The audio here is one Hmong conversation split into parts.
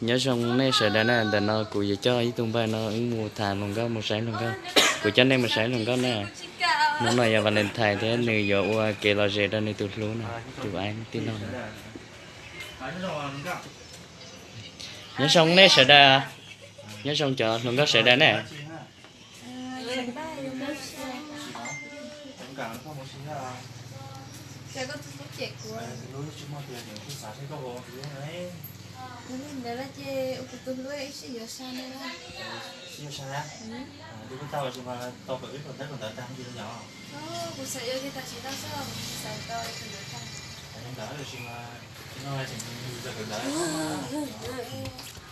Nyob zoo nej sawv daws na, ntawm no kuv yuav coj ib tug npawg no wb mus tham hluas nkauj, mus saib hluas nkauj. Kuv coj nej mus saib hluas nkauj na. Hnub no yog Valentine thiab nws yuav ua kev lom zem rau nws tus hlub no, tus aib tij laug no. Nyob zoo nej sawv daws, nyob zoo cov hluas nkauj sawv daws ne. Kuv xav yuav kiag tam sim no xwb, kuv xav tau tus ntawd tag. Tus ntawd tiam sis mas tsis no tseem nws txog kawm ntawv.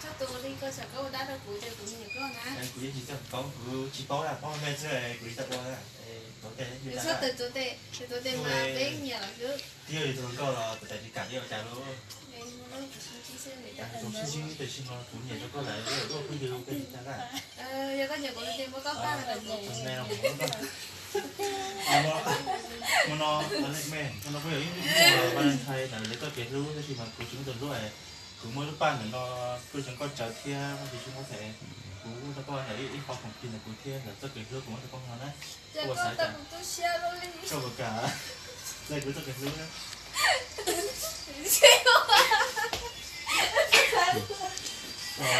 Txog tus li koj txawm koj ua dab rau kuv ces kuv nyiam koj na. Kuv yeej tsis txog kawm ntawv, kuv tsis paub, paub me xwb kuv tsis tau ua. Txog tus tuav tes, tus tuav tes mas peb nyiam lawm xwb. Twb yog li tus hluas nkauj los tus tais tsis kam li ua cas lauj. Sib ntsib tiam sis mas kuv nyiam rau koj lawm, lawv ua phooj ywg ua koj tsis tag lawm. Yog koj nyiam kuv ces muab koj pab me los mus. Hmo no, me, hmo no kuj yog ib hnub Valentine ntawm lawv txoj kev hlub, tab sis mas kuv tsis muaj tus hlub, kuv muaj lub paj ntawm no kuj zoo nkauj tsawv thiab, tab sis tsis muaj them, kuv muab rau koj ntawm ib qho khoom phi ntawm kuv thiab ntawm txoj kev hlub kuv muab rau koj no na. Ua xaiv tas, koj puas kam txais kuv txoj kev hlub na?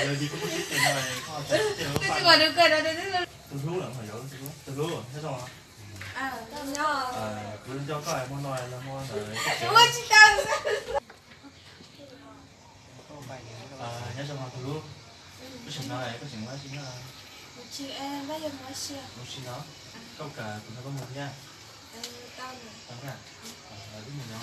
Yog li kuv muab tib tes no, koj txais kuv tej lub paj. Tus hlub lawm, tus hlub, nyob zoo. Kuv nco koj hmo no los hmo ntawd. Nyob zoo tus hlub, koj tseem no koj tseem ua dab tsi nyob? Ua si no, koj kam kuv nrog koj mus thiab? Tau na. Wb mus no.